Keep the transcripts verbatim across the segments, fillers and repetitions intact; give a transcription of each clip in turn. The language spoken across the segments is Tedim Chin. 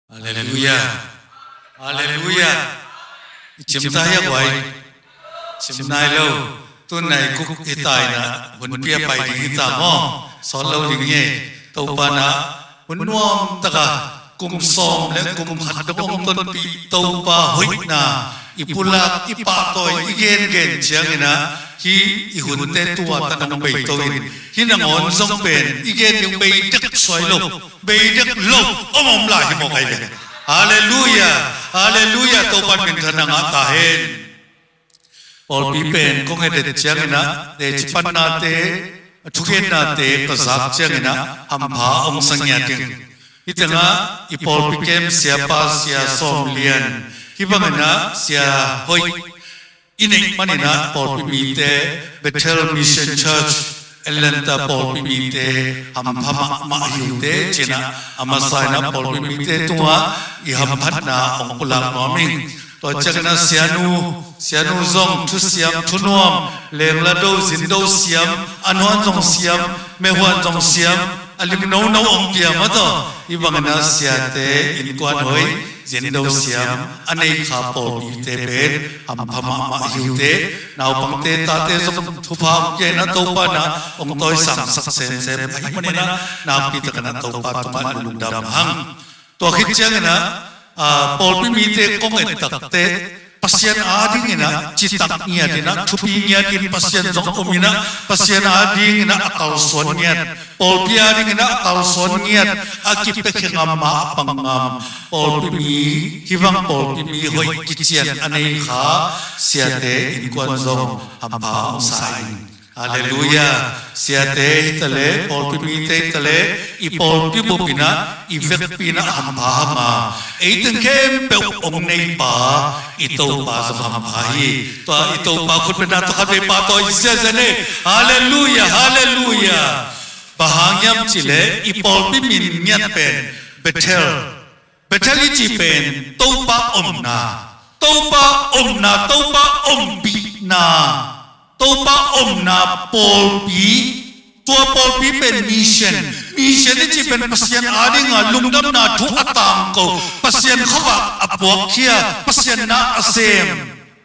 Halleluia. Halleluia. I cim ta hia guai? Cim nai lo. Tun nai kuk i taina hun pia pai ding hi ta maw? Sawt lo ding hi. Topa na hun nuam taka kum sawm le kum khat dong ong tonpih Topa hoihna i pulak i pahtawi i gengen ciangin ah hih i hunte tua tan ong bei to in hih nangawn zong pen i gen ding bei dek suai lo. Bei dek lo om om lai hi mawk ai ve. Halleluia. Halleluia. Topan minthanna ngah ta hen. Pawlpi pen kong et et ciangin ah teci pannate, a thugennate ka zak ciangin ah hampha ong sa ngiat ding. Hih tengah i pawlpi kem siapa Sia Sawm Lian, hih bangin ah Sia Hoih, i neih manin ah pawlpi mite, Bethel Mission Church Atlanta pawlpi mite hampha mahmah hi uh teh ci-in ah a masa in ah pawlpi mite tungah i hamphatna ong pulak nuam ing. Tua ciangin ah Sianu, Sianu zong thusiam thunuam, lengla do zin do siam, a nuan zong siam, mehuan zong siam, a lim nono ong pia mah tawh, hih bangin ah siate innkuan hoih, zin do siam a nei kha pawlpite pen hampha mahmah hi uh teh. Naupangte tate zong thupha ong pia in ah Topa na ong tawisangsak semsem ahih manin ah nakpi takin ah Topa tungah lungdam hang. Tua khit ciangin ah, ah, pawlpi mite kong et tak teh Pasian adingin ah citak ngiat in ah, thupi ngiat in Pasian zong om in ah, Pasian adingin ah a kalsuan ngiat, pawlpi adingin ah a kalsuan ngiat, a kipia khe ngam, a pang ngam, pawlpi mi, hih bang pawlpi mi hoih kician a nei kha siate innkuan zong hampha ong sa ing. Halleluia. Siate hi taleh, pawlpi mite hi taleh, i pawlpi bup in ah, i vekpi in ah hampha hang a, ei teng khempeuh ong neipa i Topa zong hampha hi. Tua i Topa khutbetna tawh khatvei pahtawi ziahziah ni. Halleluia. Halleluia. Bang hang hiam cih leh i pawlpi min ngiat pen Bethel, Bethel i cih pen Topa omna, Topa omna, Topa ompihna, Topa omna pawlpi. Tua pawlpi pen mission, mission i cih pen Pasian adinga lungdamna thu a tangko, Pasian khuavak a puakkhia, Pasian na a sem,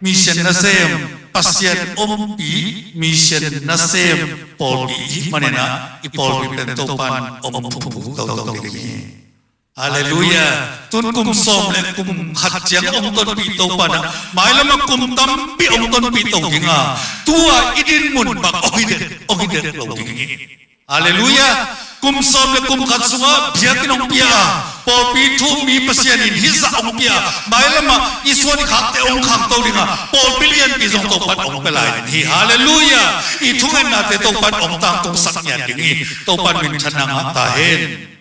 mission nasem, Pasian ompih mission nasem pawlpi i hih manin ah i pawlpi pen Topan ong phungphung toto ding hi. Halleluia. Tun kum sawm le kum khat ciang ong tonpih Topa na, mailam ah kum tampi ong tonpih to ding a, tua i dinmun bang ong hi dek, ong hi dek lo ding hi. Halleluia. Kum sawm le kum khat sungah biakinn ong pia a, pawlpi thu mi Pasian in hih zah ong pia a, mailam ah i suan i khakte ong khangto ding a, pawlpi lianpi zong Topan ong pia lai ding hi. Halleluia. I thungennate Topan ong tangtungsak ngiat ding hi. Topan minthanna ngah ta hen.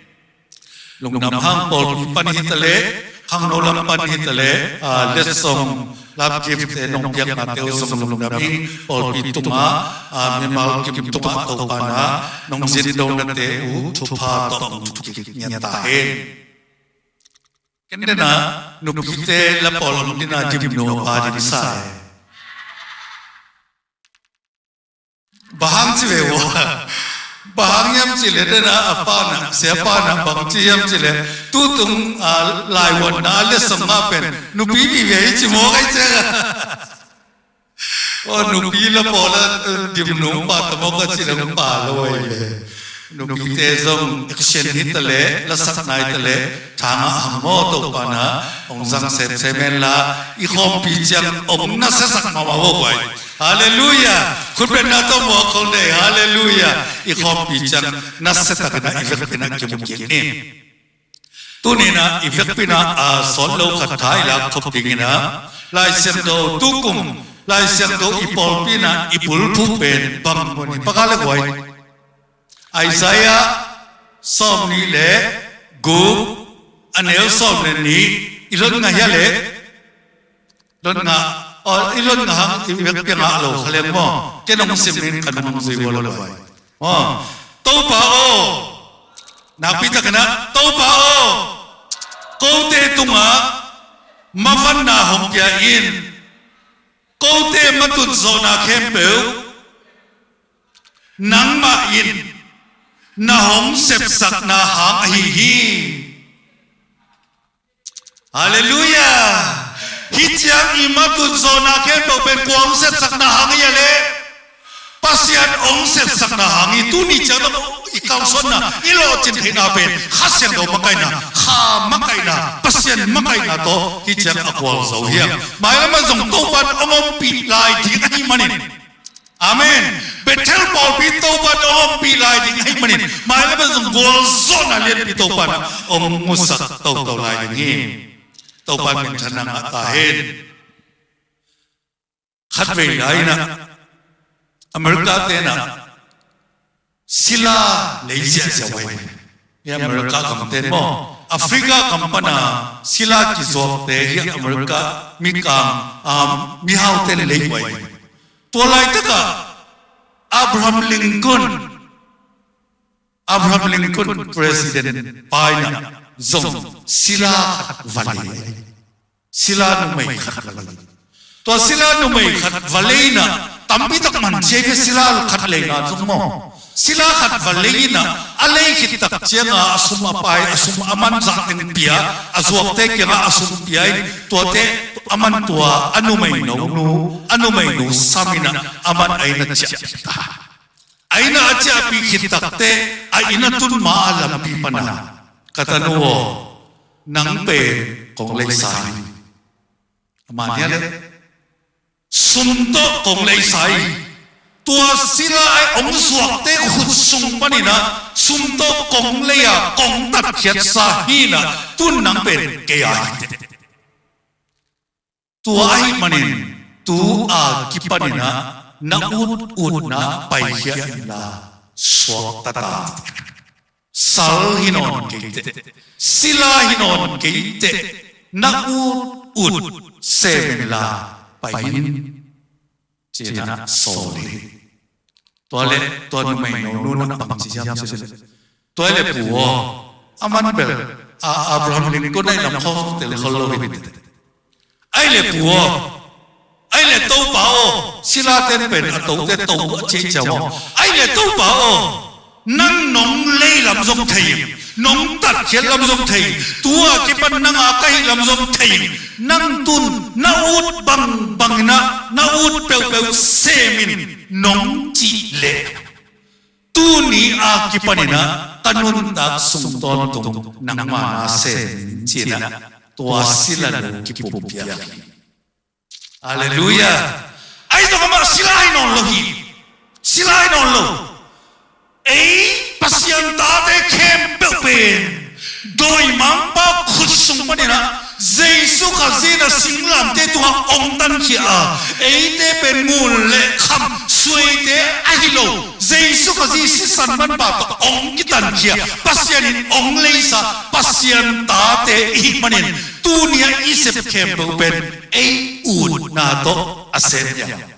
Lungdam hang. Pawlpi pan hi taleh, khangno lam pan hi taleh, ah, letsong, love gift te nong piaknate uh zong lungdam ing. Pawlpi tungah, ah, mimal kim tungah Topa na nong zin donate uh thupha tawh nong thuk kik ngiat ta hen. Ken dena nupite la pawl ong dina dimnu a pa din sa e. Bang hang ci ve ua. Bang hang hiam cih leh dena a pa na, siapa na bang ci hiam cih leh, tutung, ah, laivuanna a letsong ah pen nupi vive hi ci mawk ai ciang a. Aw, nupi la pawl a, eh, dimnu pa ta mawk a ci leng pa lo ai ve. Nupite zong action hi taleh, la sakna hi taleh, thangah hang maw, Topa na ong zang semsem hen la, i khawmpi ciang ong nasiasak mahmah vo guai. Halleluia. Khutbetna tawh muak khol nei. Halleluia. I khawmpi ciang nasiatakin ah i vekpi in ah kimu kik ni. Tuni in ah i vekpi in ah, a, sawt lo khat tha i lak khop ding in ah, Lai Siangtho tukum, Lai Siangtho i pawlpi in ah i bulphuh pen bang mun hi paka le guai. Isaiah sawmnih le guk, a neu sawm le nih. I lot ngah hia le? Lot ngah, aw, i lot ngah hang, i vekpi a ngah lo kha leng maw. Ken ong sim in ka nung zui ua lo vai. Aw, Topa aw, nakpi takin ah, Topa aw, kote tungah mavanna hong pia in, kote matut zawhna khempeuh nangmah in na hong sepsakna hang ahi hi. Halleluiah. Hih ciang i matut zawhna khempeuh pen kua hong setsakna hang hi a leh? Pasian hong setsakna hang hi. Tuni ciang i kalsuanna, i lawhcin theihna pen Kha Siangtho makaihna, Kha makaihna, Pasian makaihna tawh hih ciang a gualzo hi hang. Mailam ah zong Topan hong ompih lai ding ahih manin, amen, Bethel pawlpi Topan hong ompih lai ding ahih manin, mailam ah zong gualzawhna lianpi Topan hong musak toto lai ding hi. Topan minthanna ngah ta hen. Khatvei lai-in ah America te in ah sila lei ziahziah uh ahi. Hih America gam ten maw, Africa gam pan a sila kizuakte hih America mikang, um, mihaute lei uh ahi. Tua laitak ah Abraham Lincoln, Abraham Lincoln president pa in ah zong sila khat va lei. Sila numei khat va lei. Tua sila numei khat va lei-in ah, tampi tak man ci hi ve, sila khat leina zong maw. Sila khat va lei-in ah, a lei khit tak ciang a, a sum a pai, a sum a man zah teng pia, a zuakte kiangah a sum pia in, tuate a man tua a numei nonu, a numei nu sam in ah, a man a inn ah ciah pih ta. A inn ah a ciahpih khit takteh, a inn a tun ma-a lampi pan a, "Ka tanu aw, nang pen kong leisa hi." Amah nih a leh, "Sum tawh kong leisa hi. Tua sila a hong zuakte khut sung panin ah sum tawh kong lei a, kong tatkhiatsa hi-in ah, tu-in nang pen kei a hi teh. Tua ahih manin tu-a kipanin ah na ut utna paikhia inla suakta ta. Sal hi nawn kei teh, sila hi nawn kei teh, na ut ut sem inla pai in," ci-in ah sawl hi. Tua leh tua numei nonu in ah bang ci hiam cih leh, "Tua ahih leh pu aw, a man bel a Abraham Lincoln ahih lam khawng tel khol lo hi teh. Ahih leh pu aw, ahih leh Topa aw, sila ten pen a tote to a ci ciang aw. Ahih leh Topa aw, nang nong lei lam zong thei ing, nong tatkhiat lam zong thei ing, tu-a kipan nang a ka hih lam zong thei ing, nang tu-in na ut bangbang in ah, na ut peuhpeuh sem in," nong cih leh, "Tuni a kipanin ah ka nuntak sung tawntung nangma na sem in," ci-in ah tua sila nu kipumpiak hi. Halleluiah. Ahi zongin amah sila hi nawn lo hi. Sila hi nawn lo. Ei Pasian tate khempeuh pen dawimangpa khut sung panin ah Jesu Khazih in ah singlamteh tungah hong tankhia a, eite pen ngun le kham suaite ahi lo, Jesu Khazih sisan manpha tawh hong kitankhia, Pasian in hong leisa Pasian tate i hih manin, tuni-a i sep khempeuh pen ei utna tawh a sem hi a.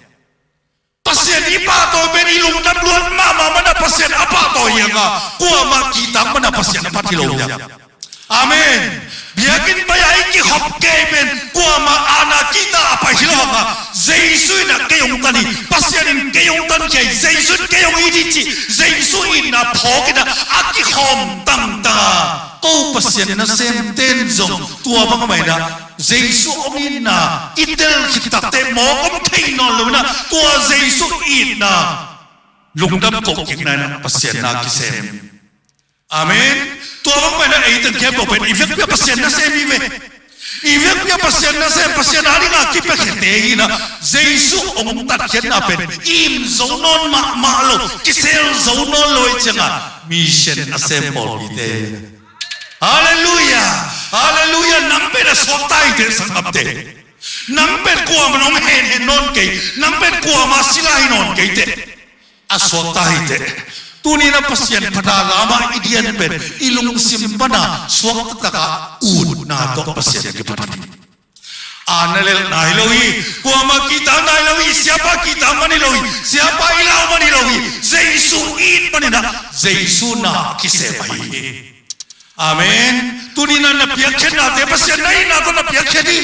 Pasian i pahtawi pen i lungdam luat mahmah man a Pasian a pahtawi hi hang a, kuamah kihtak man a Pasian a phat hi lo hi hang. Amen. Biakinn pai-a i kikhop kei pen kuamah aana kihta a pai hi lo hang a, Jesu in ah kei hong tan hi, Pasian in kei hong tankhia hi, Jesu in kei hong it hi cih, Jesu itna phawk in ah a kikhawm tangtang a, ko Pasian nasemte in zong tua bang mah in ah Jesu hong itna i tel khit takteh mawk om thei nawn lo in ah, tua Jesu itna lungdam kohkikna in ah Pasian na kisem. Amen. Tua bang mah in ah eite khempeuh pen i vekpi-a Pasian nasem i hi ve. I vekpi-a Pasian nasem, Pasian a dingin kipiakhiate hi in ah, Jesu hong tatkhiatna pen i im zo nawn mahmah lo, kisel zo nawn lo ahih ciangin mission a sem pawlpite hi. Halleluiah. Halleluiah. Nang pen a suakta hi teh, sanggamte. Nang pen kuamah in hong henhen nawn kei. Nang pen kuamah sila hi nawn kei teh, a suakta hi teh. Tuni-in ah Pasian phat a lamah i dian pen i lungsim pan a suakta takin utna tawh Pasian kiphat hi. A na lelhna hi lo hi. Kuamah kihtakna hi lo hi. Siapa kihtak man hi lo hi. Siapa i lau man hi lo hi. Jesu it manin ah Jesu na kisem ahi hi. Amen. Tuni-in ah na piakkhiatnate Pasian na itna tawh na piakkhiat hi.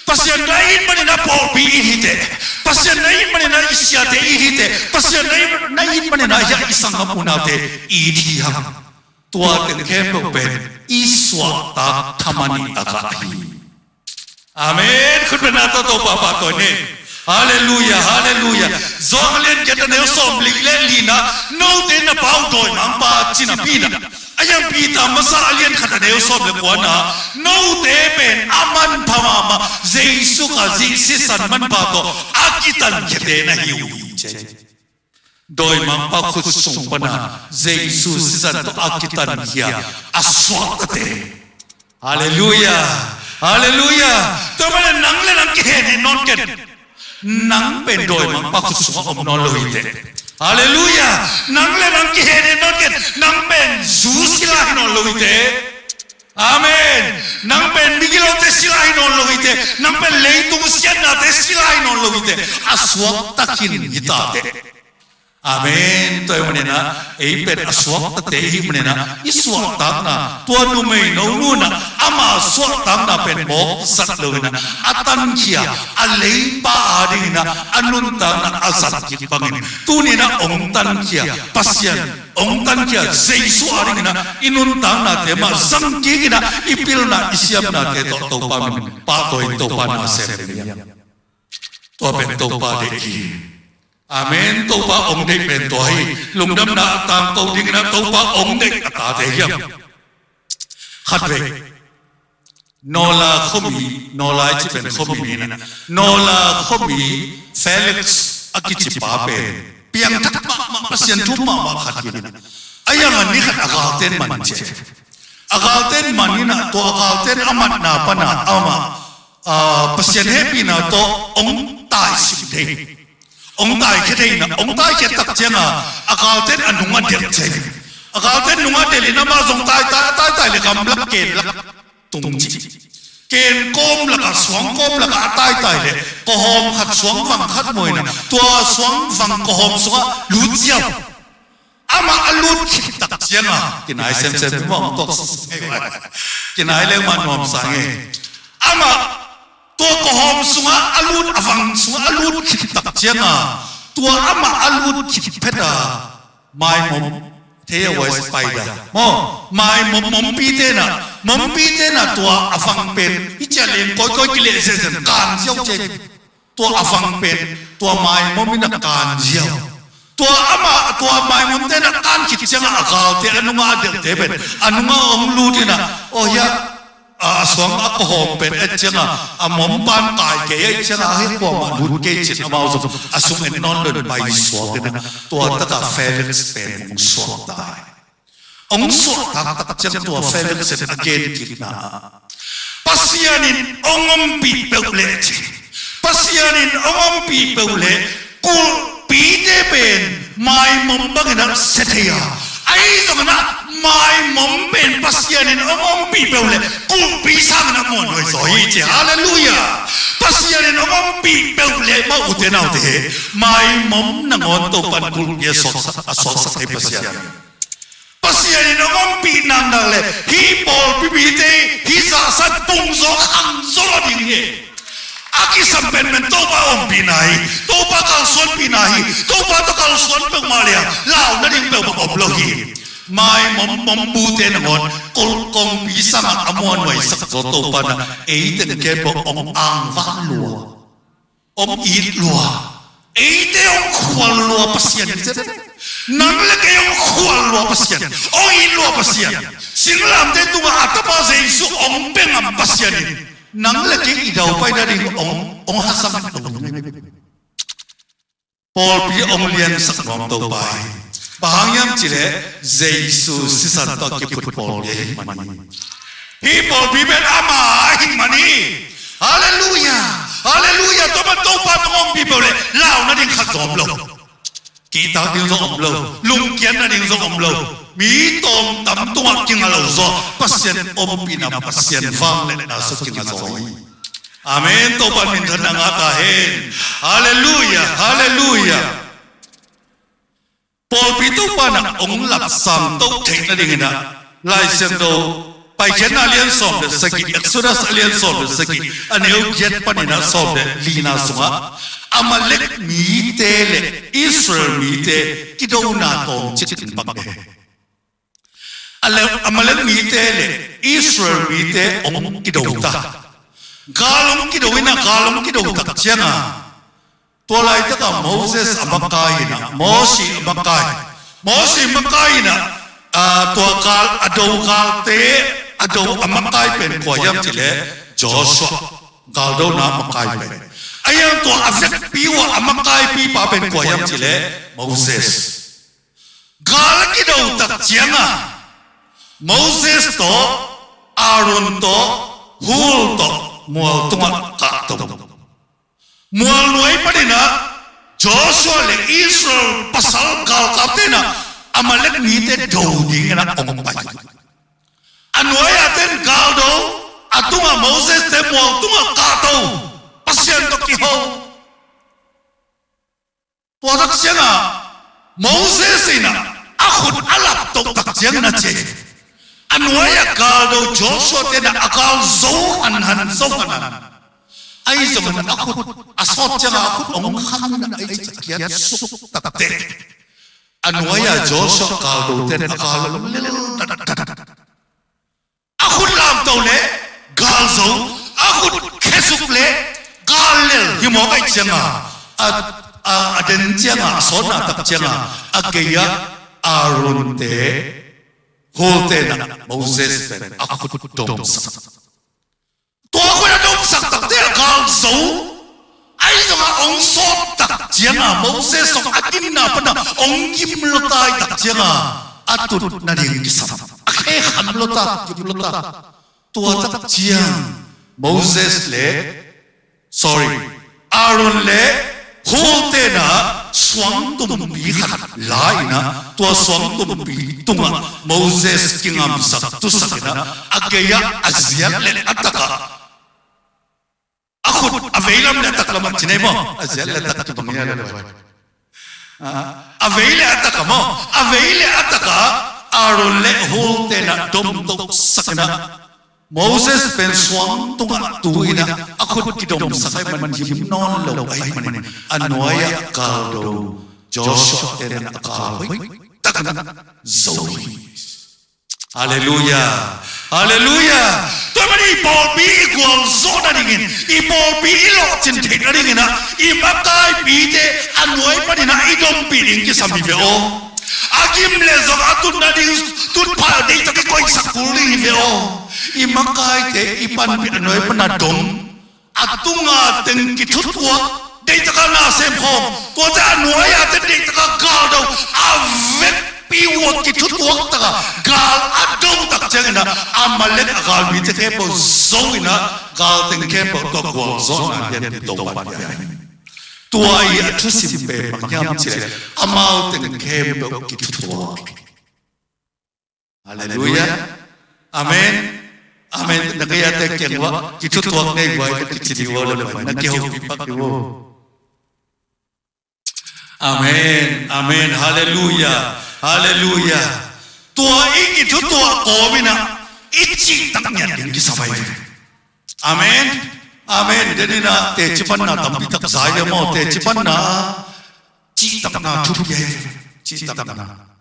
Pasian na it manin ah pawlpi it hi teh. Pasian na it manin ah i siate it hi teh. Pasian na it, na it manin ah hih i sanggam unaute it hi hang. Tua teng khempeuh pen i suahtak thaman ii a gah hi. Amen. Khutbetna tawh Topa pahtawi ni. Halleluia, halleluia. Johan a lian giat a neu sawmli le lina, note na pa uh dawimangpa ci napi-in ah, a hiang Peter masa a lian khat a neu sawm le kuana, note pen a manpha mahmah Jesu Khazih sisan manpha tawh a kitankhiate na hi uh hi ci. Dawimangpa khut sung pana Jesu sisan tawh a kitankhia a suaktate. Halleluia. Halleluia. Tua manin nang le nang kihen hi nawn ken. Nang pen dawimangpa khut sungah om nawn lo hi teh. Halleluia. Nang le nang kihen hi nawn ken. Nang pen zu sila hi nawn lo hi teh. Amen. Nang pen migilote sila hi nawn lo hi teh. Nang pen leitung siatnate sila hi nawn lo hi teh. A suakta khin hi ta teh. Amen. Tua ahih manin ah, ei pen a suaktate i hih manin ah, i suahtakna, tua numei no nu in ah ama suahtakna pen mawkzat lo in ah, a tankhia, a leipa adingin ah a nuntakna a zat kik bangin, tuni in ah hong tankhia Pasian, hong tankhia Jesu adingin ah i nuntaknate mah zang kik in ah, i pilna, i siamnate tawh Topa min pahtawi in Topa na sem ding hi. Tua pen Topa deih hi. Amen. Topa hong deih pen tua hi. Lungdamna a tangko dingin ah Topa hong deih a tate hiam? Khatvei, Nola khuami, Nola i cih pen khuami ni in ah, Nola khuami Felix a kici pa pen piangthak mahmah, Pasian thu mahmah khat hi in ah, a hiang a ni khat a galte'n man ci. A galte'n man in ah, tua a galte'n a matna pan ah amah, ah, Pasian hehpihna tawh hong taisim thei, hong taikhia thei in ah, hong taikhiat tak ciang a, a galte'n a nung ah delh ci. A galte'n nung ah delh in ah, amah zong taitai, a taitai leh gamlak kenlak tung ci. Ken kawm lakah, suang kawm lakah a taitai leh, kawhawm khat, suangvang khat mu in ah, tua suangvang kawhawm sungah lut ziau. Amah a lut khit tak ciang a, kinai semsem, mawh tuak sese. Kinai leng mah nuamsa ing e. Amah tua kawhawm sungah a lut, a vang sungah a lut khit tak ciang a, tua amah a lut khit phet a, maimom, thei a, wise spider maw, maimom, mompite in ah, mompite in ah tua a vang pen, hih ciah leng kawikawi kileh zenzen kan ziau ci. Tua a vang pen, tua maimom in ah kan ziau. Tua amah, tua maimomte in ah kan khit ciang a, a galte, a nungah a delhte pen a nungah hong lut in ah, aw hiah, a, a suang a kawhawm pen et ciang a, a mom pan kai kei a, et ciang a, a hih kuamah lut kei ci-in amau zong a sung et nawn lo in paisuak in ah, tua tak a Felix pen hong suakta hi. Hong suahtak tak ciang tua Felix in a gen kikna ah, Pasian in hong ompih peuh leh ci. Pasian in hong ompih peuh leh kulhpite pen maimom bangin ah sia thei a, ahi zongin ah maimom pen Pasian in hong ompih peuh leh kulhpi sangin ah muanhuai zaw hi ci. Halleluia. Pasian in hong ompih peuh leh, mah ute naute, maimom nangawn Topa'n kulhpi a suaksak, a suaksak thei Pasian. Pasian in hong ompih naknak leh hih pawlpi mite hih zahsan pungzaw khangzaw lo ding hi. A kisam penpen Topa ompihna hi. Topa kalsuanpihna hi. Topa tawh kalsuan peuhmah leh lau nading peuhmah om lo hi. Maimom, mombute nangawn kol kongpi sangah a muanhuaisak zaw Topa in ah, ei teng khempeuh hong angvan lua, hong it lua, eite hong khual lua Pasian hi ci. Nang le kei hong khual lua Pasian, hong it lua Pasian. Singlamteh tungah a tapa Jesu hong pia ngam Pasian in nang le kei i daupai nading hong, hong hasam lo. Pawlpi hong liansak nuam Topa hi. Bang hang hiam cih leh Jesu sisan tawh a kiphut pawlpi ahih man hi. Hih pawlpi pen ama ahih man hi. Halleluia. Halleluia. Tua pen Topa in hong ompih peuh leh lau nading khat zong om lo. Kihtak ding zong om lo. Lungkiat nading zong om lo. Mi tawmtam tungah kinga lo zaw. Pasian ompihna, Pasian vangliatna sung kinga zaw hi. Amen. Topa in minthanna ngah ta hen. Halleluia. Halleluia. Pawlpi Topa in ah hong lapsang to theih nadingin ah, Lai Siangtho Paikhiatna a lian sawm le sagih, Exodus a lian sawm le sagih, a neu giat panin ah sawm le lina sungah Amalek mite le Israel mite kidona tawmcik in bang e. A le, Amalek mite le Israel mite hong kido ta. Gal hong kido in ah, gal hong kido tak ciangah, tua laitaka Moses a makai in ah, Mosi a makai, Mosi makai in ah, ah, tua gal a do, galte a do a makai pen kua hiam cih leh Joshua, galdona a makai pen. Ahi hang tua a vekpi uh a a makaipipa pen kua hiam cih leh Moses. Gal a kido tak ciangah Moses tawh, Aaron tawh, Hur tawh mual tungah kahto. Mual nuai panin ah Joshua le Israel pasal galkapte in ah Amalek mite do dingin ah hong pai. A nuai-a ten galdo, a tungah Moses te mual tungah kahto, Pasian tawh kiho. Tua tak ciangah Moses in ah a khut a laptoh tak ciangin ah ci, a nuai-ah galdo Joshua te in ah a gal zo hanhan, zo hanhan. Ahi zongin a khut a sawt ciangah a khut hong khang in ah, ahi ciah kiat suk takteh, a nuai-ah Joshua galdo te in a gal hong lel datdat. A khut lamto leh gal zo, a khut khesuk leh gal lel hi mawk ahih ciangah, a, a, a den ciangah, a sawtna tak ciangah, a gei-ah Aaron te, Hur te in ah Moses pen a khut domsak. Tua khut a domsak takteh a gal zo. Ahi zongah hong sawt tak ciangah Moses zong a gimna pana hong gim lota ahih tak ciangah a tut nading kisam. A khe kham lota, gim lota. Tua tak ciang Moses le, sorry, Aaron le Hur te in ah suangtumpi khat la in ah, tua suangtumpi tungah Moses kingamsak tusak in ah, a gei-ah a ziat le a takah a khut, a veilam le a taklam ah ci nei maw? A ziat le a tak kibang hia le vai. Ah, a vei le a takah maw? A vei le a takah Aaron le Hur te in ah domtosak in ah, Moses pen suang tungah tu in ah a khut kidomsak ahih man gim nawn lo ahih manin a nuai-ah galdo Joshua te in ah a gal hoih takin ah zo hi. Halleluiah. Halleluiah. Tua ahih manin i pawlpi i gualzawh nadingin, i pawlpi i lawhcin theih nadingin ah i makaipite a nuai panin ah i dompih ding kisam hi ve aw. A gim leh zong a tut nading, tut pha deihtak i koihsak kul ding hi ve aw. I makaite i panpih a nuai pan a dom, a tunga teng kithutuak, deihtak a na sem khawm, tuate a nuai-ah te deihtak a galdo, a vekpi uh a kithutuak tak a gal a do tak ciangin ah Amalek a galmite khempeuh zo in ah gal teng khempeuh tawh gualzawhna lianpi Topa'n pia hi. Tua i a thusim pen bang hiam cih leh amau teng khempeuh kithutuak. Halleluiah. Amen. Amen. Na ka yate kiang ua kithutuak nei guai ka kici ding ua le vai, na kihopih pak ding ua. Amen. Amen. Halleluiah. Halleluiah. Tua i kithutuak kawm in ah i cihtak ngiat ding kisam hi. Amen. Amen. Denin ah teci panna tampi tak za hi a maw, teci panna, cihtakna thupi hi. Cihtakna.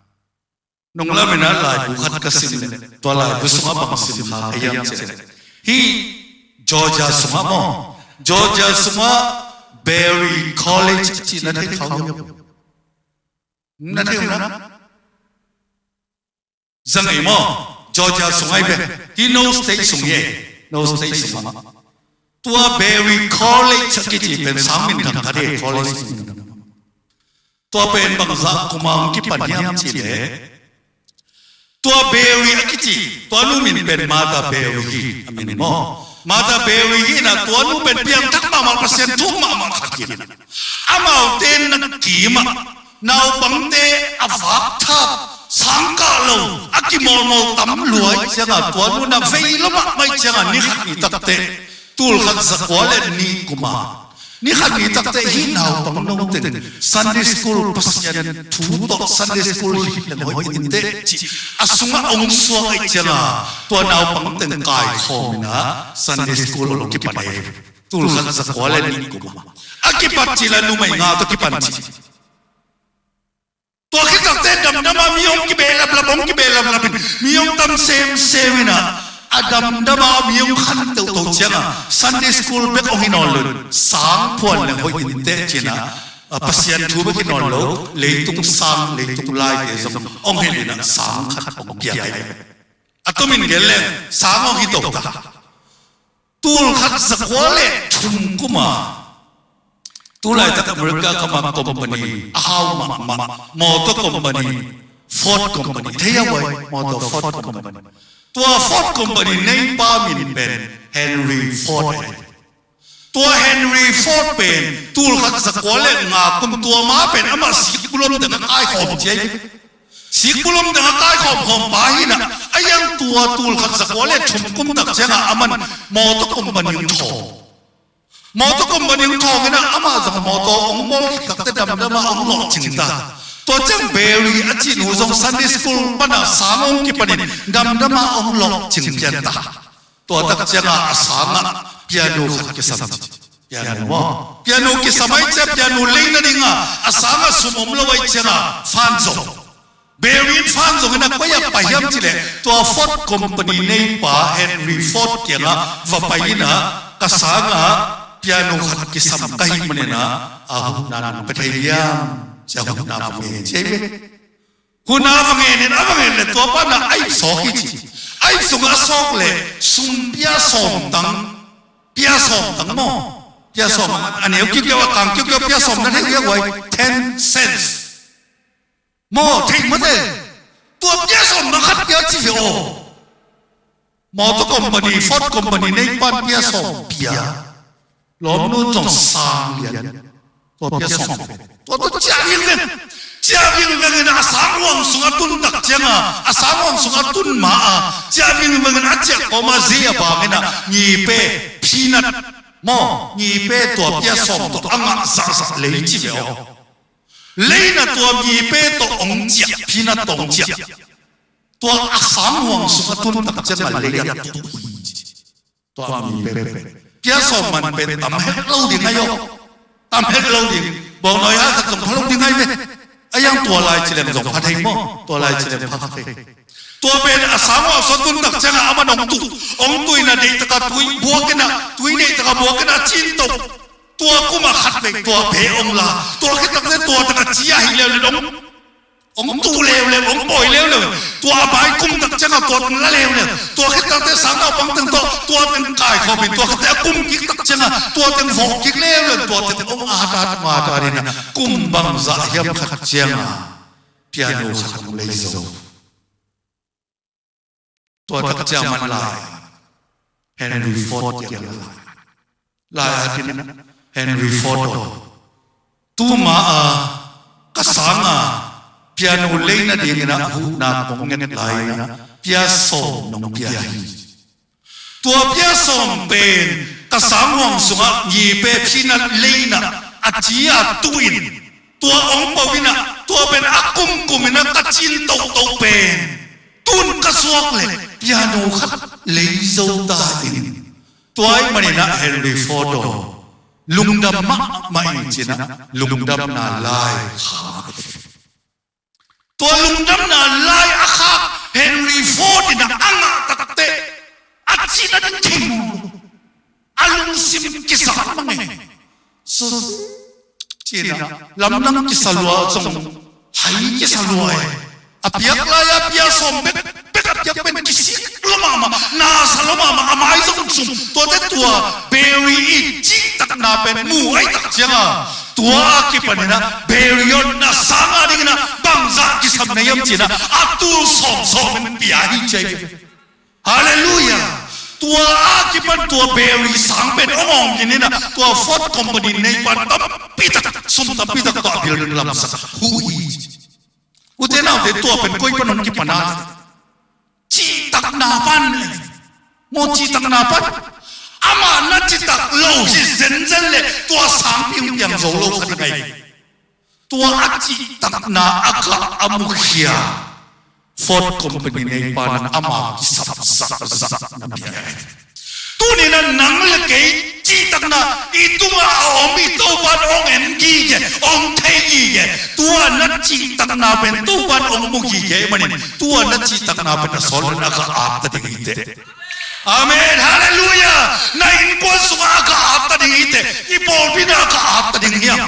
Nunglam in ah laibu khat ka sim leh, tua laibu sungah bang sim kha ka hiam cih leh, hih Georgia sungah maw, Georgia sungah Barry College cih na thei kha uh hiam? Na thei uh na? Zang ei maw? Georgia sungah hi ve. Hih no state sung hi ei. No state sungah. Tua Barry College a kici pen sang minthang khat hi ei, college minthang. Tua pen bangzah kuma hong kipan hiam cih leh, tua Barry a kici, tua nu min pen Mother Barry hi a min maw. Mother Barry hi in ah tua nu pen piangthak mahmah, Pasian thu mahmah khat hi in ah, amaute na kim ah naupangte a vakthap, sangkah lo a kimawlmawl tam lua ahih ciangah tua nu na vei lo mahmah ahih ciangah ni khat ni takteh, tul khat za kua le nih kuma, ni khat ni takteh hih naupang no teng Sunday school, Pasian thu tawh Sunday school hilh leng hoih inteh cih a sungah hong suak ahih ciangah tua naupang teng kaikhawm in ah Sunday school hong kipan hi. Tul khat za kua le nih kuma. A kipat cih leh numei nga tawh kipan cih. Tua khit takteh damdam a mi hong kibeh laplap, hong kibeh laplap in, mi hong tam semsem in ah, a damdam a mi hong khan teuhto ciangah Sunday school bek hong hi nawn lo, sang phuan le hoih inteh cinah, a Pasian thu bek hi nawn lo, leitung sang, leitung laite zong hong hilh inah sang khat hong pia hi. A tomin gen leng sang hong hi to ta. Tul khat zakua le thum kuma tulaitak America kama company a hau mahmah, motor company, Ford company, thei a huai, motor Ford company. Tua Ford company neipa min pen Henry Ford ahi. Tua Henry Ford pen tul khat zakua le nga kum tua ma pen amah sikbulom teng a kaikhawm cia hi. Sikbulom teng a kaikhawm khawm pa hinah, a yang tua tul khat zakua le thum kum tak ciangah aman motor company hong thawng. Motor company hong thawng inah amah zong motor hong bawl khit takte damdama hong lawhcing ta. Tua ciang Barry a cihnu zong Sunday school pana sang hong kipanin damdama hong lawhcing pian ta. Tua tak ciangah a sangah piano khat kisam ci. Piano maw? Piano kisam ai cia piano lei nadinga a sangah sum om lo ai ciangah fan zong. Barry in fan zong inah koi ah pai hiam cileh tua Ford company neipa Henry Ford kiangah va pai inah ka sangah piano khat kisam ka hih maninah a huhna nong pia thei hiam cia huhna va ngen ci ai ve. Huhna va ngen in a va ngen le tua pana aip sawk hi ci. Aip sungah a sawk le sum pia sawm tang, pia sawm tang maw? Pia sawm a neu kiukiau a kang kiukiau pia sawm na thei uh hiak huai, ten cents. Maw, thei mate. Tua pia sawm na khat pia ci ve aw. Motor company, Ford company neipan pia sawm pia. Lawmnu zong sang lian. Tua pia sawm. Tua tua ciah vingveng. Ciah vingveng in a sang huang sungah tun tak cianga a sang huang sungah tun ma a ciah vingveng in a ciah kawma zei a bangin a ngipe phinat maw ngipe tua pia sawm tawh a ngah zahzah lei ci ve aw. Leina tua mipe tawh ong ciah, phinat tawh ong ciah. Tua a sang huang sung a tun tak ciang a lei a tuh hi ci. Tua mipe pen pia sawm man pen tam het lo ding ai aw. Tam het lo ding. Bawngnawi a khat zong pha lo ding ai ve. A yang tua lai ci leng zong pha thei maw? Tua lai ci leng pha thei. Tua pen a sang huang sung a tun tak ciang a aman ong tuh. Ong tuh in a deihtak a tui buak in a, tui deihtak a buak in a cin toh. Tua kum a khat vei tua pe ong la, tua khit takte tua teng a ci a hi leuleu ong, ong tuh leuleu, ong pawi leuleu. Tua a bai kum tak ciang a tua teng la leuleu. Tua khit takte sang naupang teng tawh tua teng kaikhawm in tua khit a kum kik tak ciang a tua teng vawh kik leuleu. Tua teng ong a hat a hat ma ta ding a kum bangzah hiam khat ciang a piano khat ong lei zo. Tua tak ciang man lai Henry Ford kiang lai. Lai a kin Henry Ford aw. Tuma a ka sang a piano lei nadingin a huhna kong nget lai in a pia sawm nong pia hi. Tua pia sawm pen ka sang huang sungah ngipe phinat lei in a ci a tuh in tua ong pau in a tua pen a kumkum in a ka cin tohtoh pen tun ka suak le piano khat lei zo ta in. Tua ahih manin a Henry Ford aw lungdam mahmah in ci in a lungdamna lai kha. Tua lungdamna lai a khak Henry Ford in a ngah takte a cin a ding thei lo. A lungsim kisa mang e. Sus. Cina lamdang kisa lua zong hai kisa lua e. A piak lai a pia sawm bekbek a piak pen kisik lua mahmah, nasa lua mahmah, a mai zong sum. Tuate tua Barry i cihtakna pen mu ai tak ciang a tua a kipan in a Barry aw na sang a ding in a bangzah kisam na hiam ci in a a tul sawm sawm in pia hi ci ai. Halleluiah. Tua a kipan tua Barry sang pen ong awng khin in a tua Ford company neipan tampi tak sum tampi tak tua a building lamsak hu hi. Ute naute tua pen koi pan ong kipan a cihtakna pan maw cihtakna pan amah na cihtak lo hi zenzen le tua sang piangpiang zo lo kha ding ai. Tua a cihtakna a kah a mukhia Ford company neipan ama kisap zahzah na pia. Tuni na nang le kei cihtakna i tungah a om i Topan ong en gige ong thei gige. Tua na cihtakna pen Topan ong mu gige manin tua na cihtakna pen a sawl a ka ak ta ding hi teh. Amen. Halleluiah. Na innkuan sungah a ka at ta ding hi teh, i pawlpi na a ka at ta ding hiam?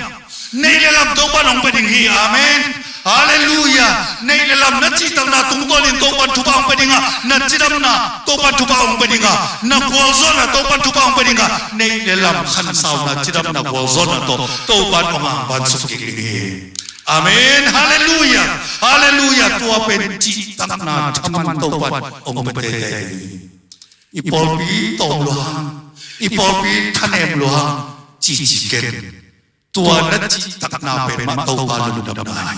Neih le lam Topa'n hong pia ding hi. Amen. Halleluiah. Neih le lam, na cihtakna tungtawnin Topa'n thupha hong pia ding a, na cidamna Topa'n thupha hong pia ding a, na gualzawhna Topa'n thupha hong pia ding a, neih le lam, khansauna, cidamna, gualzawhna tawh Topa'n hong hangvansuk kik ding hi. Amen. Halleluiah. Halleluiah. Tua pen cihtakna thaman Topa'n hong pia teitei hi. I pawlpi tawm lua hang, i pawlpi thanem lua hang, cici ken. Tua na cihtakna pen mah Topa lungdamna hi.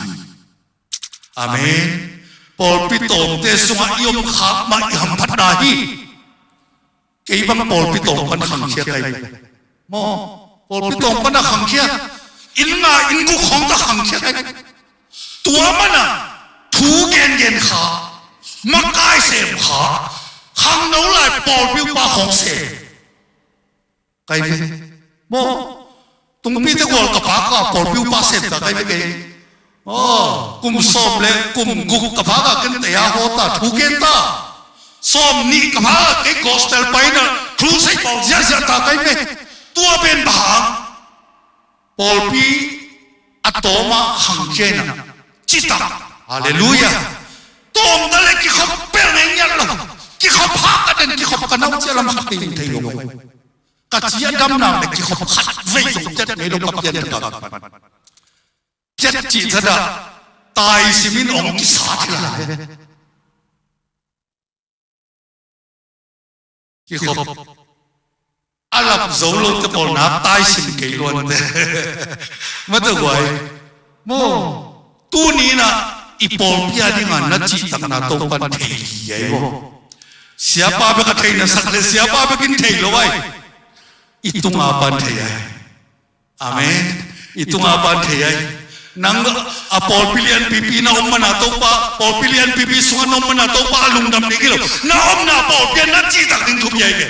Amen. Pawlpi tawmte sungah i om khak mah i hamphatna hi. Kei bang pawlpi tawm pan khangkhia ka hi. Maw, pawlpi tawm pan a khangkhia. Inn nga inn guk khawng tawh khangkhia ka hi. Tua mana thu gengen kha, makai sem kha, khangno lai pawlpi upa khawng sem ka hi ve. Maw, tungpite gual ka pa ka pawlpi upa sem ta ka hi ve kei. Aw, kum sawm le kum guk ka pa ka ken te a haw ta, thu gen ta. Sawm nih ka pa ka kei gospel paina, thu sei pawl ziahziah ta ka hi ve. Tua pen bang hang? Pawlpi a tawm a khangkhia in a, citak. Halleluiah. Tawm ta le kikhop pel ngei ngiat lo. Kikhop hak a den, kikhop ka nau cia lam khat teng thei lo. Ka ci a dam nak le kikhop khat vei zong piat ngei lo ka pian ka. Piat cih thadah tai simin hong kisa thei lai. Kikhop a lap zo lote pawl na tai sim kei luante. Mate guai. Maw, tuni in a i pawlpi a ding a na cihtakna Topa'n thei hi ai maw. Siapa bek a thei na sak le siapa bek in thei lo ai. I tunga pan thei ai. Amen. I tunga pan thei ai. Nang a pawlpi lianpipi na om mana Topa, pawlpi lianpipi sungah na om mana Topa a lungdam ding hi lo. Na omna pawlpi ah na cihtak ding thupi ai ve.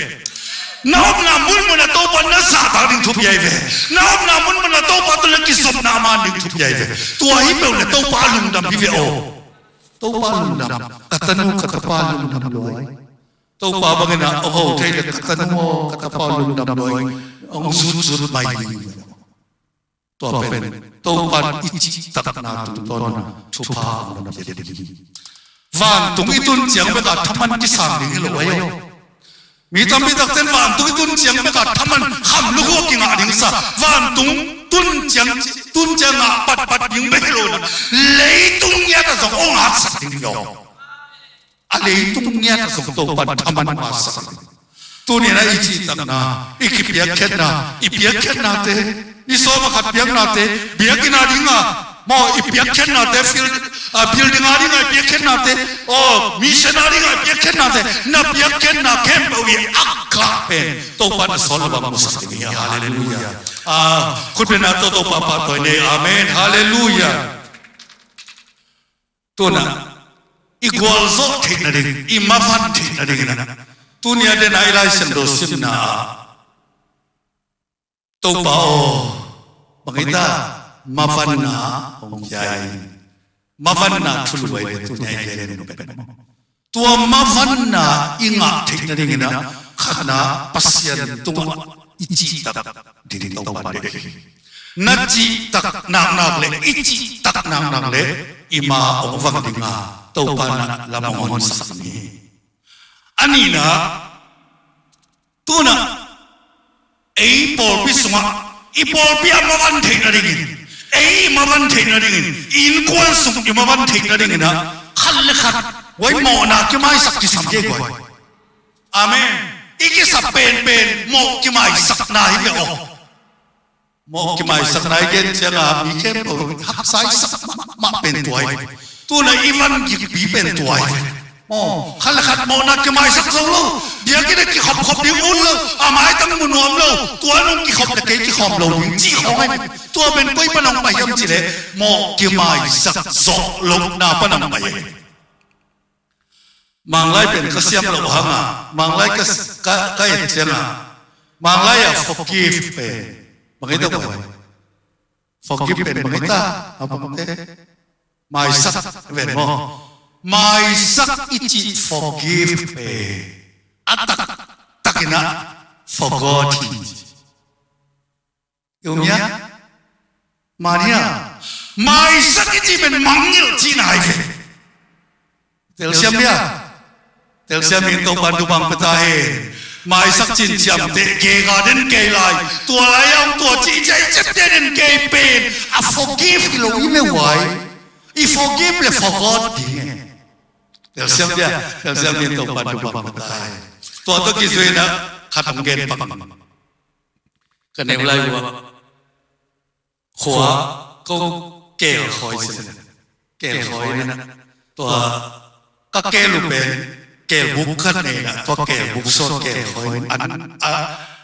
Na omna munmun ah Topa na zahtak ding thupi ai ve. Na omna munmun ah Topa tawh na kizopna a man ding thupi ai ve. Tua hi peuh le Topa a lungdam hi ve aw. Topa lungdam. Ka tanu ka tapa lungdam lo ai. Topa bangin a hong ho thei le ka tanu aw ka tapa lungdam lo ai. Hong zutzut mai ding. Tua pen Topa'n i cihtakna tungtawn a thupha hong pia ding hi. Vantung i tun ciang bek a thaman kisam ding hi lo ai aw. Mi tampi takte in vantung i tun ciang bek a thaman kham lukhu a kingah ding sa. Vantung tun ciang, tun ciang ngah patpat ding bek hi lo in a, leitung ngiat ah zong hong hatsak ding hi aw. A leitung ngiat ah zong Topa'n thaman hong hatsak. Tuni in a i cihtakna, i kipiakkhiatna, i piakkhiatnate, ni sawm a khat piaknate, biakinn a ding a, maw, i piakkhiatnate, field, a, building a ding a i piakkhiatnate, aw, mission a ding a i piakkhiatnate, na piakkhiatna khempeuh i a kah pen Topa'n a sawt le bang musak ding hi. Halleluiah. A, khutbetna tawh Topa pahtawi ni. Amen. Halleluiah. Tuna i gualzawh theih nading, i mavan theih nading in a, tuni a den a i Lai Siangtho simna ah Topa aw, bang hi ta, mavanna hong pia in, mavanna thuluai le tuni a i gen nop pen maw. Tua mavanna i ngah theih nading in a, khatna Pasian tungah i cihtak ding Topa deih hi. Na cihtak naknak le i cihtak naknak le i ma hong vang ding a, Topa na lam hong honsak ni. A nihna, tuna ei pawlpi sungah i pawlpi a mavan theih nadingin, ei i mavan theih nadingin, i innkuan sung i mavan theih nadingin a, khat le khat guai mawhna kimaisak kisam kei guai. Amen. I kisap penpen mawh kimaisakna hi ve aw. Mawh kimaisakna i gen ciangin mi khempeuh hapsaisak mahmah pen tua hi. Tuna i van gikpi pen tua hi. Maw, khat le khat mawhna kimaisak zo lo. Biakinn ah kikhopkhop ding ut lo. A maitang mu nuam lo. Tua nung kikhop le kei kikhawm lo ding cih khawng ahi. Tua pen koi pan hong pai hiam cih leh mawh kimaisak zawh lohna pan hong pai hi. Manglai pen ka siam loh hang a, Manglai ka, ka, ka et ciang a, Manglai a forgive pen bang hi ta guai? Forgive pen bang hi ta? A bangte maisak ven maw. Maisak i cih forgive pen a taktakin ah forgot hi. Umia, mania, maisak i cih pen mangngilh cihna hi ve. Telsiam bia, telsiam in Topan thupha pia ta hen. Maisak cih ciamteh gega den kei lai. Tua lai a om tua cih ciai ciamteh den kei pen a forgive hi lo i ve uai. I forgive le forgot ding e. Telsiam bia, telsiam in Topan thupha pia ta hen. Tua tawh kizui in ah khat hong gen pak. Ka neu lai uh ah khua ko keel khawi sin, keel khawi in ah tua ka keel uh pen keel buk khat nei in ah tua keel buk sawt keel khawi in an a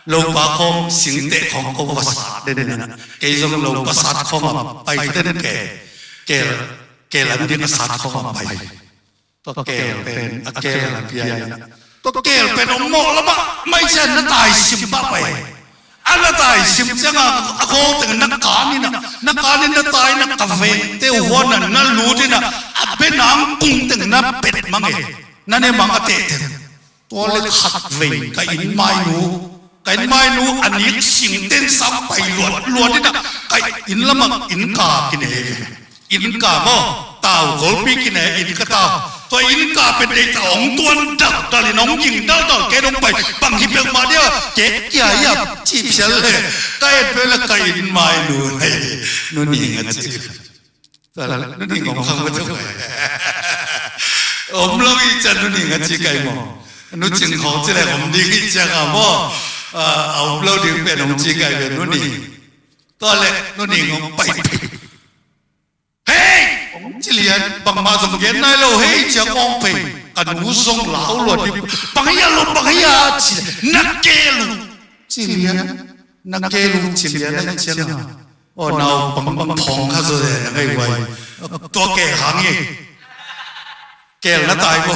lopa khawng singteh khawng ko va sat den in ah kei zong lopa sat khawng a pai den keel, keel, keel an ding a sat khawng a pai. Tua keel pen a keel a pia in ah tua keel pen hong mawh lamah mai cian na tai sim pah pai. A na tai sim ciangah a khawl teng na kan in ah, na kan in na tai in ah ka vengte uh huan ah na lut in ah a benang kung teng na pet mang e. Na ne mang a teh teng. Tua le khat vei ka inn mainu, ka inn mainu a nik singten sam pai luat luat in ah ka inn lamah inn ka kine ve. Inn ka maw, tau golpi kine inn ka tau. Tua inn ka pen deita hong tuan daldal in hong ging daldal ken hong pai. Bang hi peuhmah dia kek kia ia cih phial le ka et peuh le ka inn mainu hei, Nu Ning a ci. Tua la Nu Ning hong khang mah tuk. Om lo i cian Nu Ning a ci kai maw. Nu Cing khawng ci le om ding i cian a maw. A om lo ding pen hong ci kai ve Nu Ning. Tua le Nu Ning hong pai. Hei! Hong ci lian, bangmah zong gen nai lo, hei, ciang awng pei. Ka nu zong lau luat ding. Bang hi a lo, bang hi a ci lian. Na keel uh. Ci lian. Na keel uh, ci lian, na ciang a. Aw, nau, bang, bang thawng kha zaw le, na ngai vai. Tua keel hang hi. Keel na tai bo.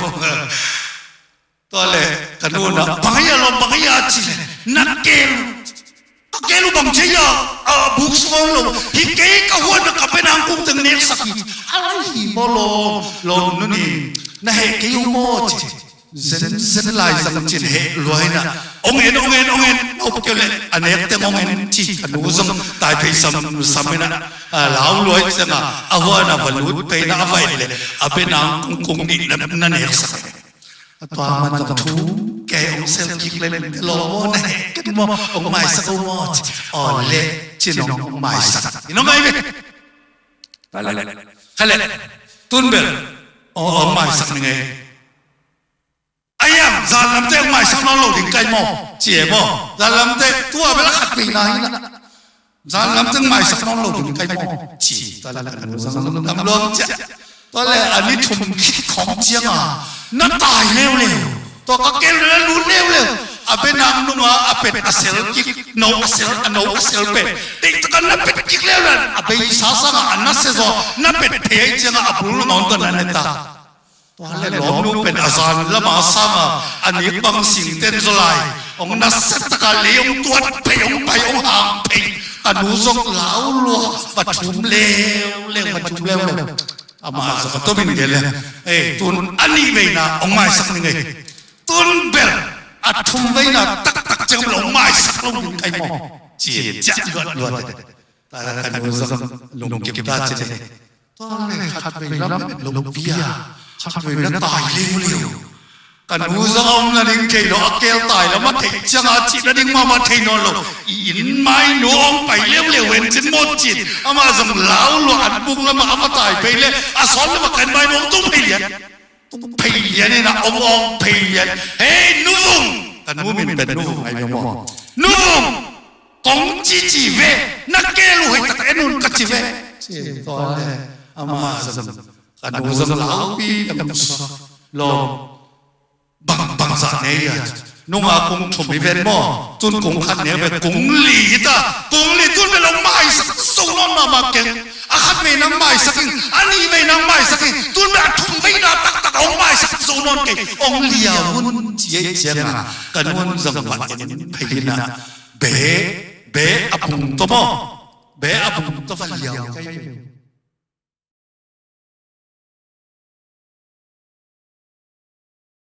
Tua le ka nu na bang hi a lo, bang hi a ci le na keel. Ka keel uh bang ci a, a buk suang lo hi kei ka huan na ka pe nang kung teng nek sak hi. A lai hi maw lo, lo Nu Ning na heh kei uh maw ci. Zen zen lai zang cin heh luai na. Ong en, ong en, ong en, ong keu le a nek teng ong en ci ka nu zong tai phei sam sam in a, a lau luai ciang a, a huan a va lut phei na a vai le a pe nang kung kung nih na nek sak. A tua man zong thu kei hong sel kik le min te lo maw na heh ken maw hong maisak uh maw ci. Aw le cin hong maisak in hong ngai ve. Kha le tun bel hong maisak ni ngei. A iang zan lamte hong maisak nawn lo ding kai maw ci e maw. Zan lamte tua bel a khat vei na hi na. Zan lam teng maisak nawn lo ding kai maw ci. Tua la ka nu zong lungdam luang ciah. Tua le a ni thum khit khawng ciang a na tai leuleu. Tua ka keel na lut leuleu. A benang nunga a pet a sel kik no a sel a no a sel pet. Deih taka na pet kik leuleu. A beisa sanga a nasia zaw na pet phei ciang a a bul na ngawn tua na ne ta. Tua le lawmnu pen a zan lama sanga a nik bang singten zaw lai. Hong nasia taka lei hong tuat phei hong pai hong hang phei. Ka nu zong lau lua va thum leuleu va thum leuleu. Amah zong a tomin gen le ei tun a nih veina hong maisak ni ngei. Tun bel a thum veina taktak ciang bel hong maisak lo ding kai maw. Ci ciah luat luat. Tua ka nu zong lungkim ta ci le. Tua le khat vei lam lo bia khat vei na tai leuleu. Ka nu zong a om na ding thei lo a keel tai lam a theih ciang a cih na ding mahmah thei nawn lo. I inn mai nu hong pai leuleu en cin maw cin. Amah zong lau lua an bung lamah a va tai phei le a sawn lamah kan mai nu hong tung phei lian. Tung phei lian in a ong ong phei lian. Hei Nu Vung. Ka nu min pen Nu Vung ai maw. Nu Vung. Kong cici ve na keel uh hei tak en un ka ci ve. Ci tua le amah zong ka nu zong laupi dam sa lawm. Bang bang zah ne ia nunga kung thum hi ven maw. Tun kung khat ne ve kung li hi ta kung li tun ve lo maisak zo nawn mahmah keng. A khat vei nang maisak in a nih vei nang maisak in tun ve a thum vei na taktak hong maisak zo nawn kei hong lia hun ci ei cianga ka nuan zong va en phei ina. Be, be a pung tawh maw? Be a pung tawh va liau kai ve.